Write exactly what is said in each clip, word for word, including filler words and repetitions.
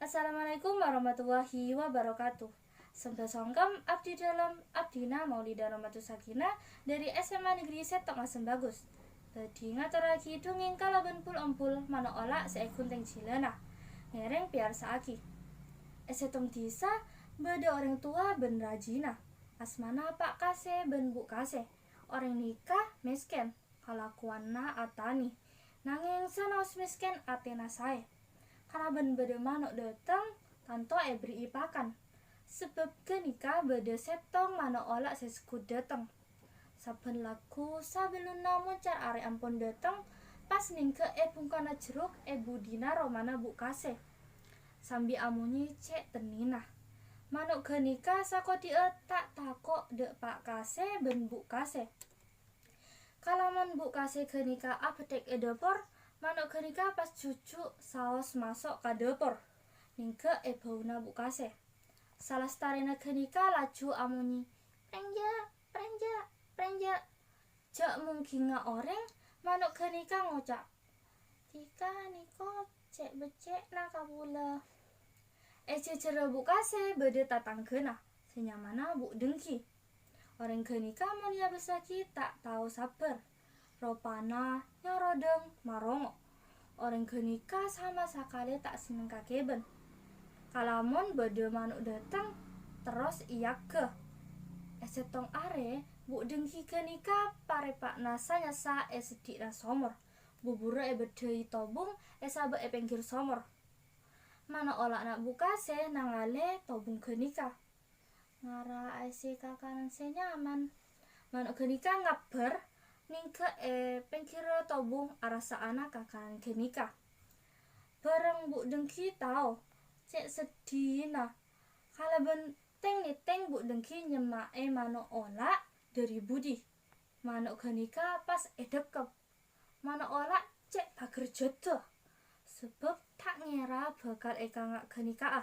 Assalamualaikum warahmatullahi wabarakatuh. Sembâ songkem abdhi dhâlem, abdhina Maulida Rahmatus Sakinah dhâri S M A Negeri Settong Asem Bagus. Bhâdhi ngatorraghi dhungèng kalabân pul-ompol mano' ola' sè èghunthèng jhilâna. Ngèrèng pèyarsa'aghi. È sèttong dhisa bâdâ orèng towa bân rajina. Asmana Pa' Kasè bân Bu' Kasè. Orèng nèka mèskèn, kalakowanna atanè. Nangèng sanaos mèskèn atèna saè. Kalabân bâdâ mano' dâteng, tanto èberri'i pakan. Sabâb ghânèka bâdâ sèttong mano' ola' sè segghut dâteng. Sabbhân lagghu sabellunna moncar arè ampon dâteng, pas nèngghâ è bungkona jerruk è budina romana Bu' Kasè. Sambi amonyè cè' tennèna. Mano' ghânèka sakodhi'â ta' tako' dâ' Pa' Kasè bân Bu' Kasè. Kalamon Bu' Kasè ghânèka abhâdhek è dâpor, mano' ghânèka pas jhujhu' saos maso' ka dâpor, nèngghâ è bâuna Bu' Kasè. Salastarèna ghânèka laju amonyè, "Prenjâ', prenjâ', prenjâ'." Jhâ' mongghèngnga orèng, mano' ghânèka ngoca', "Dhika nèko cè' beccè'na kabulâ." È jhâjhârra Bu' Kasè bâdâ tatangghâna, sè nyamana Bu' Denggi. Orèng ghânèka mon èabâssaghi ta' tao sabbhâr. Ropana nyarodhâng marongo'. Orèng ghânèka sama sakalè ta' senneng kakèbân. Kalamon bâdâ mano' dâteng, terros èyagghâ. È sèttong arè, Bu' Denggi ghânèka parèpa'na sa-nyassa è seddhi'na somor. Bubhurrâ èbâddhâi tobung èsabâ' è pèngghir somor. Mano' ola'na Bu' Kasè nangalè tobung ghânèka. Ngara aèssè kakanan sè nyaman. Mano' ghânèka ngabbhâr nèngghâ è pèngghirra tobung arassa'ana kakanan ghânèka. Bhâreng Bu' Denggi tao cè' seddhina. Kalabân tèng-nètèng Bu' Denggi nyemma'è mano' ola' dhâri budi. Mano' ghânèka pas èdhâkkep. Mano' ola' cè' paghârjhâddhâ, sabâb ta' ngèra bhâkal èkanga' ghânèka'a.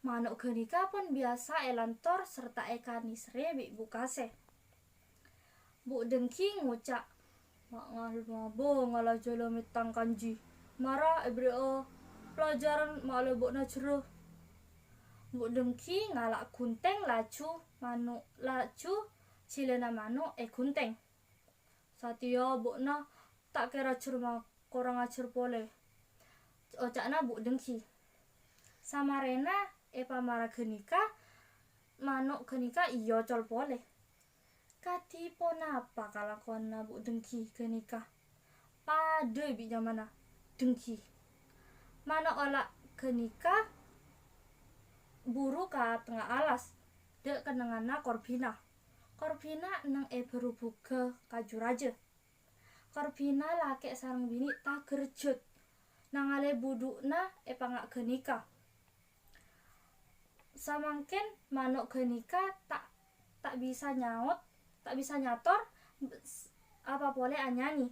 Mano' ghânèka pon biyasa èlantor sarta èkanèserrè bi' Bu' Kasè. Bu' Denggi ngoca', "Ma' ngal-, mabângal ajhâlâ mèttang kanji. Mara èberri'a pelajaran ma'lè bâ'na jherrâ." Bu' Denggi ngala' ghunthèng laju mano', laju jhilâna mano' èghunthèng. "Satèya bâ'na ta' kèra jhâr ma-, korang ajhâr polè," oca'na Bu' Denggi. Samarèna èpamara ghânèka, mano' ghânèka èocol polè. Kadhi ponapa kalakowanna Bu' Denggi ghânèka? Padâ bi' nyamana Denggi. Mano' ola' ghânèka buru ka tengnga alas, dâ' kennengnganna korbhina. Korbhina neng è bârubhughâ kaju rajâ. Korbhina lakè' sareng binè' taghârjhât, nangalè budhu'na èpanga' ghânèka. Samangkèn mano' ghânèka ta', ta' bisa nyaot, ta' bisa nyator, s-, apa polè anyanyi.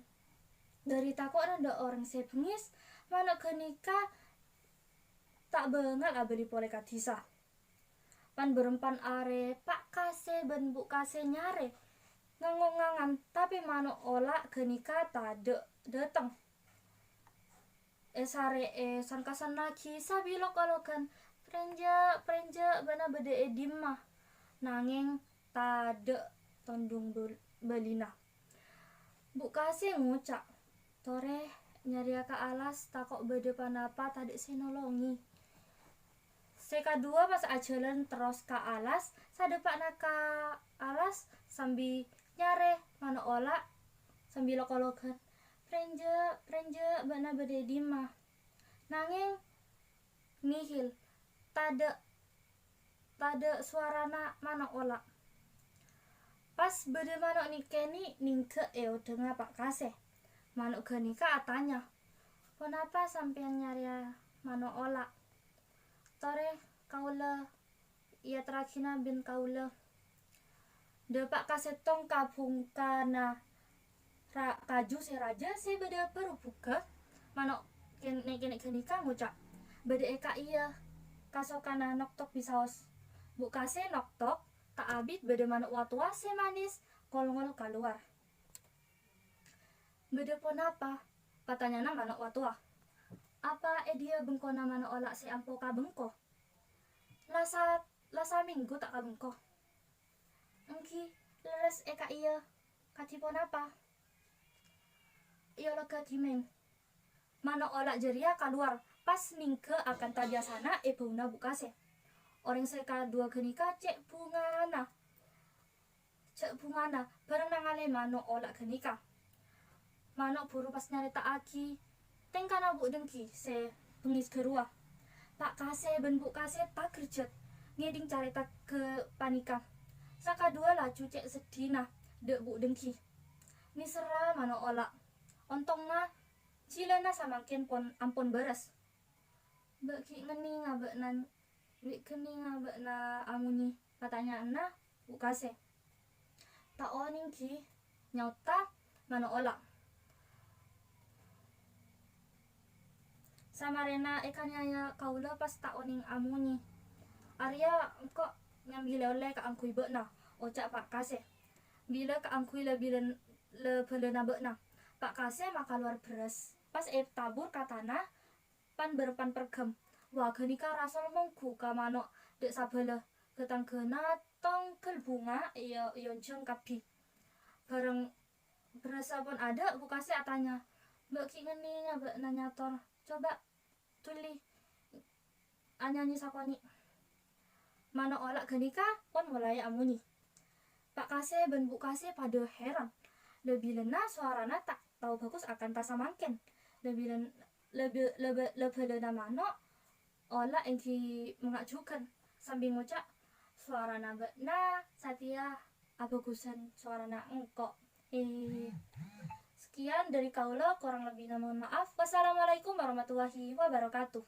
Dhâri tako'na dâ' orèng sè bengngès, mano' ghânèka ta' bângal abâli polè ka dhisa. Pan-bârâmpan arè, Pa' Kasè bân Bu' Kasè nyarè ngangon-ngangan, tapè mano' ola' ghânèka tadâ' dâteng. Èsarè'è san-kasanna ghi' sabilok-ologhân, "Prènjâ', prènjâ', bâ'na bâdâ è dimma?" Nangèng tadâ' tondhung bâl-, bâlina. Bu' Kasè ngoca', "Torè, nyarèya ka alas, tako' bâdâ ponapa tadâ' sè nolongè." Sè kaduwâ pas ajhâlân terros ka alas, sadhâpa'na ka alas sambi nyarè mano' ola' sambi lok-ologhân, "Prènjâ', prènjâ', bâ'na bâdâ è dimma?" Nangèng nihil, tadâ', tadâ' sowarana mano' ola'. Pas bâdâ mano' nè'-kènè' nèngghâ' è oddhângnga Pa' Kasè. Mano' ghânèka atanya, "Ponapa sampèyan nyarèya mano' ola'?" "Torè, kaulâ èyaterraghina bân kaulâ." Dâpa' ka sèttong ka bhungkana ra-, kaju sè rajâ sè bâdâ bârubhughâ, mano' kèn-, nè'-kènè' ghânèka ngoca', "Bâdâ è ka'iyâ, kasokana noktok bisaos." Bu' Kasè noktok, ta' abit bâdâ mano' watowa sè manès kol-ngol kalowar. "Bâdâ ponapa?" patanyana mano' watowa. "Apa è dhiyâ bengkona mano' ola' sè ampo ka bengko? La sa-, la samènggu ta' ka bengko." "Èngghi, lerres è ka'iyâ kadhi ponapa?" "Èyologâ dhimèn." Mano' ola' jârèya kalowar, pas nèngghâ akanta biyasana è bâuna Bu' Kasè. Orèng sè kaduwâ ghânèka cè' bhungana. Cè' bhungana bhâreng nangalè mano' ola' ghânèka. Mano' buru pas nyarèta'aghi tèngkana Bu' Denggi sè bengngis ghâruwa. Pa' Kasè bân Bu' Kasè tagerjhât ngèdhing carèta ghâ-, panèka. Sakaduwâ laju cè' seddhina dâ' Bu' Denggi. Nèserra mano' ola'. Ontonna jhilâna samangkèn pon-, ampon bârâs. "Bâ' ghi' ngennènga bâ'na, bi' ngennènga bâ'na amonyè?" patanya'anna Bu' Kasè. "Ta' onèng, ghi," nyaotta mano' ola'. "Samarèna èkanèyaya kaulâ pas ta' onèng amonyè. Arèya engko' nyambi lè-ollè kaangghuy bâ'na," oca' Pa' Kasè. "Bilâ kaangghuy lè-bilân-, lè-bâlâna bâ'na." Pa' Kasè makalowar bherrâs, pas ètabur ka tana pan-bârpan perghâm. Wah, ghânèka rasol mongghu ka mano' dâ' sabâlâ. Ghâtangghâna tongghâl bhunga èyo-, èyonjhâng kabbhi. Bhâreng bherrâssa pon adâ', Bu' Kasè atanya, "Bâ' ghi' ngennènga bâ'na nyator? Coba dhuli anyanyè sakonè'." Mano' ola' ghânèka pon molaè amonyè. Pa' Kasè bân Bu' Kasè padâ hèran. Lè-bilâna sowarana ta' tao bhâghus akanta samangkèn. Lè-bilân-, lè-bi-, lè-, lè-bâlâna mano' ola' èngghi mènga' jhughân, sambi ngoca', "Sowarana bâ'na satèya abhâghusân sowarana engko'." Eh, sekian dari kaula, kurang lebbina mohon maaf. Wassalamualaikum warahmatullahi wabarakatuh.